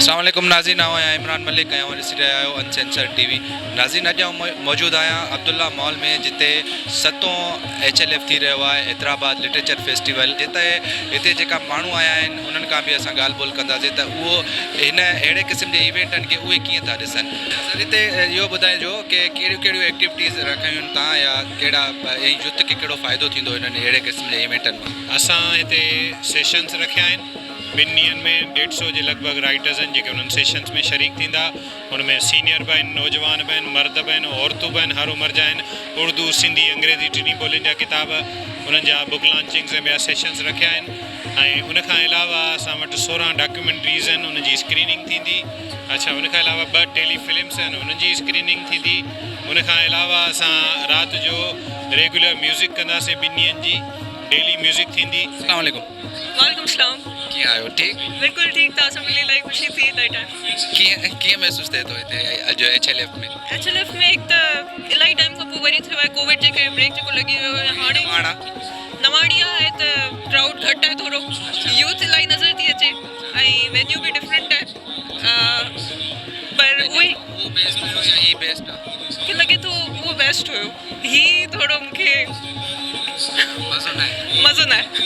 اسلام عليڪم ناظرين آئون آهيان عمران ملڪ ۽ اوهان ڏسي رهيا آهيو انسينسر ٽي وي ناظرين اڄ آئون موجود آهيان عبدالله مال ۾ جتي ستون ايڇ ايل ايف ٿي رهيو آهي حيدرآباد لٽريچر فيسٽيول جتي هتي جيڪا ماڻهو آيا آهن انهن کان به اسان ڳالهه ٻولهه ڪنداسين ته اهو هن اهڙي قسم جي ايونٽن کي اهي ڪيئن ٿا ڏسن سر هتي اهو ٻڌائجو ڪي ڪهڙيون ڪهڙيون ايڪٽيوٽيز رکيون آهن تان يا ڪهڙا ۽ يوٿ کي ڪهڙو فائدو ٿيندو انهن اهڙي قسم جي ايونٽن مان. اسان هتي سيشنز رکيا آهن ٻن ڏينهن ۾ ڏيڍ سئو جي لڳ ڀڳ رائيٽرز آهن جيڪي انهن سيشنز ۾ شريڪ ٿيندا. ان ۾ سينيئر به آهن، نوجوان به آهن، مرد به آهن، عورتون به آهن، هر عمر جا آهن. اردو، سنڌي، انگريزي ٽنهي ٻولين جا ڪتاب، انهن جا بڪ لانچنگز ۽ ٻيا سيشنز رکيا آهن ۽ ان کان علاوه اسان وٽ 16 ڊاڪيومينٽريز آهن انهن جي اسڪريننگ ٿيندي. اڇا ان کان علاوه ٻه ٽيلي فلمس آهن انهن جي اسڪريننگ ٿيندي. ان کان علاوه اسان رات جو ريگيولر ميوزڪ ڪنداسين ٻن ڏينهن جي ڊيلي ميوزڪ ٿيندي. السلام عليڪم. وعليڪم السلام. ڪيئن آهيو ٺيڪ؟ بلڪل ٺيڪ توهان سان ملي الاهي خوشي ٿي الاهي ٽائيم. ڪيئن ڪيئن محسوس ٿئي ٿو هتي اڄ H L F ۾؟ H L F ۾ هڪ ته الاهي ٽائيم کان پوء وري ٿيو آهي ڪووڊ جي ڪري بريڪ جيڪو لڳي ويو هو هاڻي نواڻ اها آهي ته ڪرائوڊ گهٽ آهي ٿورو يوٿ الاهي نظر ٿي اچي ۽ وينيو به ڊفرنٽ آهي پر اهو ئي اهو بيسٽ هيو يا هي بيسٽ آهي؟ مونکي لڳي ٿو اهو بيسٽ هيو هي ٿورو مونکي مزو نه آيو مزو نه آيو.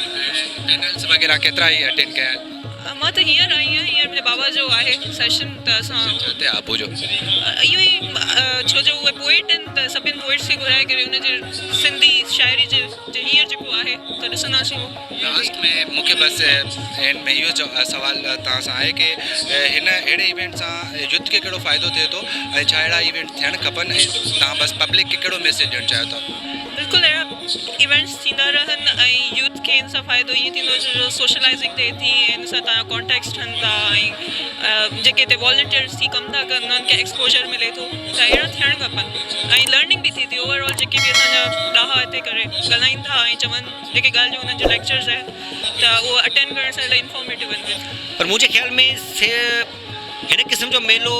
پينلز وغيره ڪيترا هي اٽينڊ ڪيا آهن؟ مان ته هينئر آئي آهيان هينئر منهنجي بابا جو آهي سيشن ته اسان ڇا تي آبو جو؟ اهو ئي ڇو جو اهي پوئٽ آهن ته سڀني پوئٽس کي گهرائي ڪري ان جي سنڌي شاعري جي هينئر جيڪو آهي ته ڏسنداسين اهو. لاسٽ ۾ مون کي بس اينڊ ۾ اهو سوال توهان سان آهي ڪي هن اهڙي ايونٽ سان يوٿ کي ڪهڙو فائدو ٿئي ٿو ۽ ڇا اهڙا ايونٽ ٿيڻ کپن ۽ توهان بس پبلڪ کي ڪهڙو ميسيج ڏيڻ چاهيو ٿا؟ بلڪل اهڙا ايونٽس ٿيندا رهن ۽ يوٿ کي ان سان فائدو ائين ٿيندو ڇو جو سوشلائزنگ ٿئي ٿي ۽ ان سان توهان جا ڪانٽيڪٽس ٺهن ٿا ۽ جيڪي هتي والنٽيئرس ٿي ڪم ٿا ڪن انهن کي ايڪسپوجر ملي ٿو ته اهڙا ٿيڻ کپن ۽ لرننگ به ٿئي ٿي اوور آل جيڪي به اسان جا ڏاها هتي ڪري ڳالهائين ٿا ۽ چون جيڪي ڳالهه جو انهن جو ليڪچرز آهي ته اهو اٽينڊ ڪرڻ سان الاهي انفارميٽو آهن. پر منهنجي خيال ۾ هن قسم جو ميلو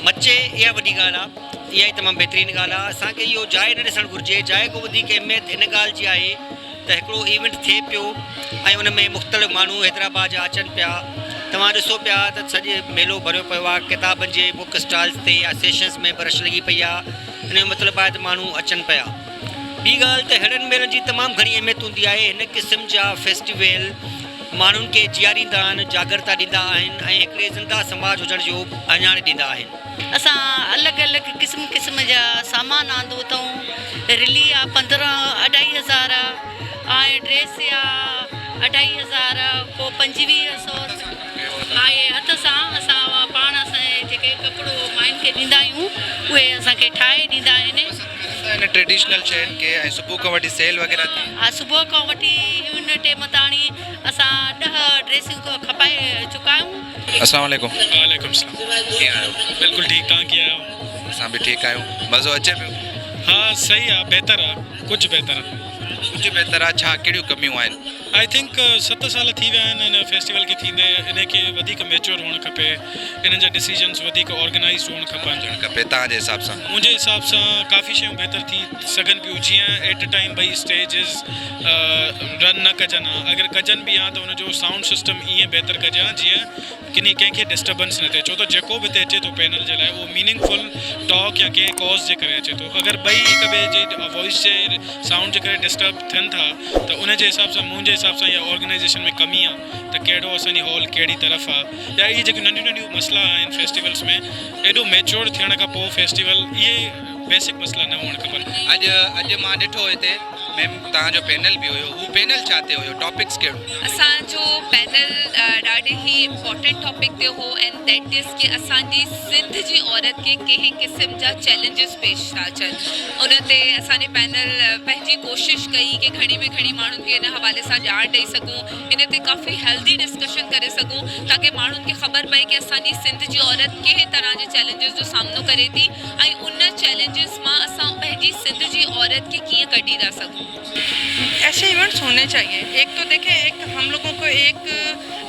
مچي اها وڏي ڳالهه آهي. اها ئي تمام بهترين ڳالهه آهي. اسان کي اهو جاء نه ڏسڻ گهرجي. جاء کان وڌيڪ اهميت ان ڳالهه جي آهي ته هڪڙو ايونٽ ٿئي پيو ۽ ان ۾ مختلف ماڻهو حيدرآباد جا اچن پيا. توهان ڏسو پيا ته سڄي ميلو ڀريو پيو آهي. ڪتابن جي بڪ اسٽالز تي يا سيشنز ۾ به رش لڳي پئي آهي. ان جو مطلب آهي ته ماڻهو اچن پيا. ٻي ڳالهه ته ههڙن ميلن جي تمام گهڻي اهميت هوندي آهي. هن قسم جا فيسٽيول ماڻهن کي جياريندا آهن، جاڳرتا ڏيندا آهن ۽ هڪڙي زنده سماج هجڻ جو اهڃاڻ ڏيندا آهن. اسان الڳ الڳ قسم قسم جا سامان آندو اٿئون رلي آ 15 اڍائي هزار آ ۽ ڊريس آ اڍائي هزار پو 25 سو ها اهي هٿ سان اسان پاڻ اسان جيڪي ڪپڙو ماين کي ڏيندا آهيون اهي اسان کي ٺاهي ڏيندا آهن. پسند ڪن ٿا ان ٽريڊيشنل شين کي ۽ صبح کان وٺي سيل وغيره ٿي. ها صبح کان وٺي هن ٽيم تاڻي اسان 10 ڊريسيون کپائي چڪا آهيون. السلام عليڪم. وعليڪم السلام. ڪيئن آهيو؟ بلڪل ٺيڪ توهان ڪيئن آهيو؟ اسان به ٺيڪ آهيون مزو اچي پيو؟ ها صحيح آ بهتر آ ڪجهه بهتر آ. ڪجهه بهتر آ ڇا ڪهڙيون ڪميون آهن؟ I think ست سال ٿي ويا آهن هن فيسٽيول کي ٿيندي انهي کي وڌيڪ ميچوئر هئڻ کپي انهن جا ڊسيزنس وڌيڪ آرگنائيزڊ هئڻ کپن. هجڻ کپي توهان جي حساب سان؟ منهنجي حساب سان ڪافي شيون بهتر ٿي سگهن پيون جيئن ايٽ ا ٽائيم ٻئي اسٽيجز رن نه ڪجن ها اگر ڪجن به ها ته ان جو سائونڊ سسٽم ائين بهتر ڪجي ها جيئن ڪنهن ڪنهن کي ڊسٽربنس نه ٿئي ڇو ته جيڪو به هتي اچي ٿو پينل جي لاء اهو ميننگ فل ٽاڪ يا ڪنهن ڪاز جي ڪري اچي ٿو اگر ٻئي هڪ ٻئي جي وائس جي سائونڊ جي ڪري ڊسٽرب ٿين ٿا ته ان جي حساب سان منهنجي حساب سان اها آرگنائيزيشن ۾ ڪمي آ ته ڪهڙو اسان جي هال ڪهڙي طرف آ يا اهي جيڪيون ننڍيون ننڍيون مسئلا آهن فيسٽيولس ۾ ايڏو ميچوئر ٿيڻ کان پوء فيسٽيول اهي بيسڪ مسئلا نه هئڻ کپن. اڄ اڄ مان ڏٺو هتي ميم توهان جو پينل به هيو هو پينل ڇا تي هيو ٽاپڪس ڪهڙو. اسان جو پينل ڏاڍي ئي امپورٽنٽ ٽاپڪ تي هو اينڊ that از ڪي اسان جي سنڌ جي عورت کي ڪنهن قسم جا چئلينجز پيش ٿا اچن ان تي اسان جي پينل پنهنجي ڪوشش ڪئي ڪي گهڻي ۾ گهڻي ماڻهن کي ان حوالي سان ڄاڻ ڏئي سگهون ان تي ڪافي هيلدي ڊسڪشن ڪري سگهون تاڪي ماڻهن کي خبر پئي ڪي اسان جي سنڌ جي عورت ڪنهن طرح جي چئلينجز جو سامنو ڪري ٿي ۽ ان چئلينجز مان اسان پنهنجي سنڌ جي عورت کي ڪيئن ڪڍي ٿا سگهون. ايسي ايونٽس هوني چاهيي ايڪ تو ديکين ايڪ هم لوگون ڪو ايڪ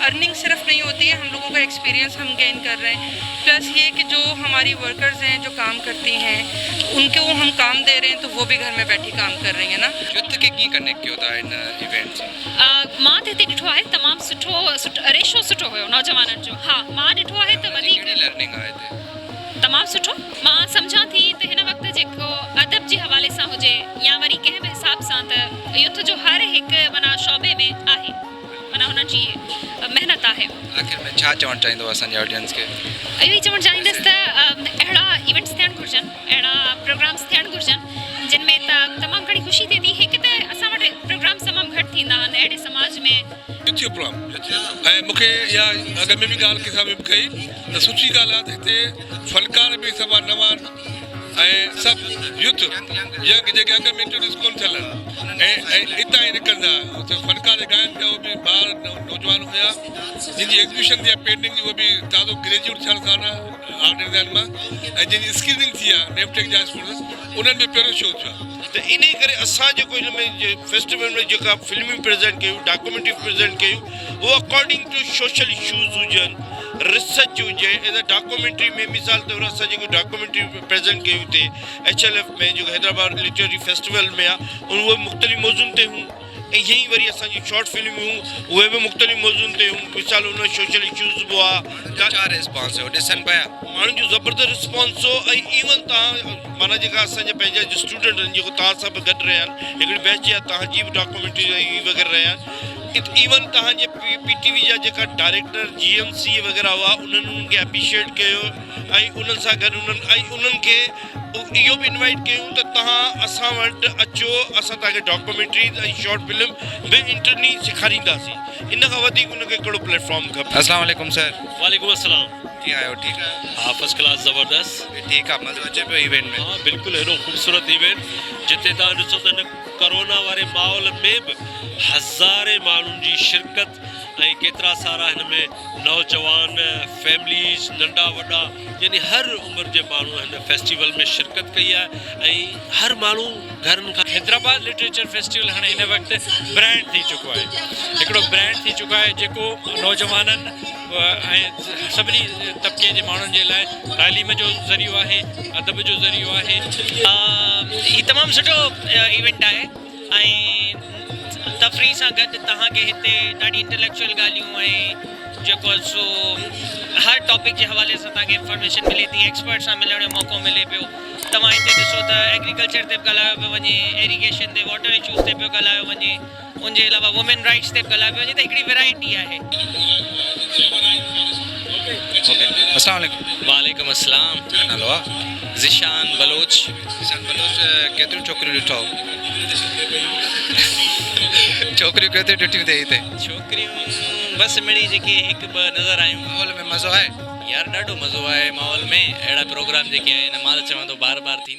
ارننگ صرف نهين هوتي هي هم لوگون ڪا ايڪسپيرينس هم گين ڪر رهي هين پلس يي ڪي جو هماري ورڪرز هين جو ڪام ڪرتي هين انڪو هم ڪام the رهي هين تو وو ڀي گهر ۾ بيٺي ڪام ڪر رهي هين نا. يوٿ کي ڪيئن ڪنيڪٽ ڪيو ٿا هن ايونٽ سان؟ مان ته هتي ڏٺو آهي تمام سٺو ريشو سٺو هيو نوجوانن جو ها مان ڏٺو آهي ته وڌيڪ. هيپننگ آهي هتي؟ تمام سٺو. مان سمجهان ٿي ته هن وقت جيڪو ادب جي حوالي سان هجي يا وري ڪنهن به حساب سان ته يوٿ جو هر هڪ معنيٰ شعبي ۾ آهي معنيٰ هنن جي محنت آهي. آخر ۾ ڇا چوڻ چاهيندو اسان جي آڊينس کي؟ اهو ئي چوڻ چاهيندس ته اهڙا ايونٽس ٿيڻ گهرجن اهڙا پروگرامس ٿيڻ گهرجن جن ۾ ته تمام گهڻي خوشي ٿئي ٿي هڪ ته اسان وٽ پروگرامس تمام گهٽ ٿيندا آهن اهڙي سماج ۾. ٿيو پروگرام ۽ مون کي اها اڳ ۾ به ڳالهه ڪنهن سان به ڪئي ته سٺي ڳالهه آهي ته هتي فنڪار به سڀ نوان ۽ سڀ يوٿ ينگ جيڪي اڳ ۾ انٽروڊيوس ڪونه ٿيل آهن ۽ ۽ اتان ئي نڪرندا اتي فنڪار ڳائن پيا اهي به ٻار نوجوان هيا جن جي ايگزيبيشن ٿي آهي پينٽنگ جي اهي به تازو گريجوئيٽ ٿيل سان آرٽ ڊزائن مان ۽ جن جي اسڪريننگ ٿي آهي نيفٽيڪ جا اسٽوڊنٽس انهن ۾ پهريون شو ٿيو آهي. ته انهي ڪري اسان جيڪو هن ۾ فيسٽيول ۾ جيڪا فلمون پريزنٽ ڪيون ڊاڪيومينٽري پريزنٽ ڪيون اهو اڪارڊنگ ٽو سوشل اشوز هجن ريسرچ هجي ايز ا ڊاڪيومينٽري ۾ مثال طور اسان جيڪو ڊاڪيومينٽري پريزنٽ ڪيون هتي ايڇ ايل ايف ۾ جيڪو حيدرآباد لٽرري فيسٽيول ۾ آهي اهي مختلف موضوعن تي هيون ۽ ائين ئي وري اسان جون شارٽ فلمون هيون اهي به مختلف موضوعن تي هيون مثال ان ۾ سوشل اشوز به هئا. ماڻهن جو ڇا ريسپانس هيو ڏسن پيا؟ ماڻهن جو زبردست رسپانس هو ۽ ايون تهان معنيٰ جيڪا اسان جا پنهنجا اسٽوڊنٽ آهن جيڪو تهان سان به گڏ رهيا آهن هڪڙي بيچ جا تهان جي به ڊاڪيومينٽري ۽ وغيره رهيا آهن ايون تهان جي پي ٽي وي جا جيڪا ڊائريڪٽر جي ايم سي وغيره هئا انهن انهن کي اپريشيئيٽ ڪيو ۽ انهن سان گڏ انهن ۽ انهن کي اهو به انوائيٽ ڪيون ته تهان اسان وٽ اچو اسان تهان کي ڊاڪيومينٽريز ۽ شارٽ فلم به انٽرني سيکارينداسين ان کان وڌيڪ ان کي ڪهڙو پليٽ فارم کپي. اسلام عليڪم سر. وعليڪم السلام. ڪيئن آهيو ٺيڪ آهيو. ها فرسٽ ڪلاس زبردست. ٺيڪ آ مزو اچي پيو ايونٽ ۾. ها بلڪل ايڏو خوبصورت ايونٽ جتي توهان ڏسو ته هن ڪرونا واري ماحول ۾ به هزارين ماڻهن جي شرڪت ۽ ڪيترا سارا هن ۾ نوجوان فيمليز ننڍا وڏا يعني هر عمر جي ماڻهو هن فيسٽيول ۾ شرڪت ڪئي آهي ۽ هر ماڻهو گهرن کان حيدرآباد لٽريچر فيسٽيول هاڻي هن وقت برانڊ ٿي چڪو آهي هڪڙو برانڊ ٿي چڪو آهي جيڪو نوجوانن ۽ سڀني طبقي جي ماڻهن جي لاء تعليم جو ذريعو آهي ادب جو ذريعو آهي. هي تمام سٺو ايونٽ آهي ۽ تفريح سان گڏ توهان کي هتي ڏاڍي انٽليڪچوئل ڳالهيون ۽ جيڪو آهي سو هر ٽاپڪ جي حوالي سان توهان کي انفارميشن ملي ٿي ايڪسپرٽ سان ملڻ جو موقعو ملي پيو توهان هتي ڏسو ته ايگريڪلچر تي به ڳالهايو پيو وڃي ايريگيشن تي واٽر اشوز تي پيو ڳالهايو وڃي ان جي علاوه وومين رائٽس تي به ڳالهايو پيو وڃي ته هڪڙي ورائٽي آهي. السلام عليڪم. وعليڪم السلام. ڇا نالو آ؟ ذيشان بلوچ. ذيشان بلوچ ڪيتريون ڇوڪريون ڏٺو؟ ڇوڪريون ڪيتريون ڏٺيون اٿئي هتي؟ ڇوڪريون بس مڙئي جيڪي هڪ ٻه نظر آيون. ماحول ۾ مزو آهي؟ يار ڏاڍو مزو آهي ماحول ۾ اهڙا پروگرام جيڪي آهن مان ته چوان ٿو بار بار ٿيندا.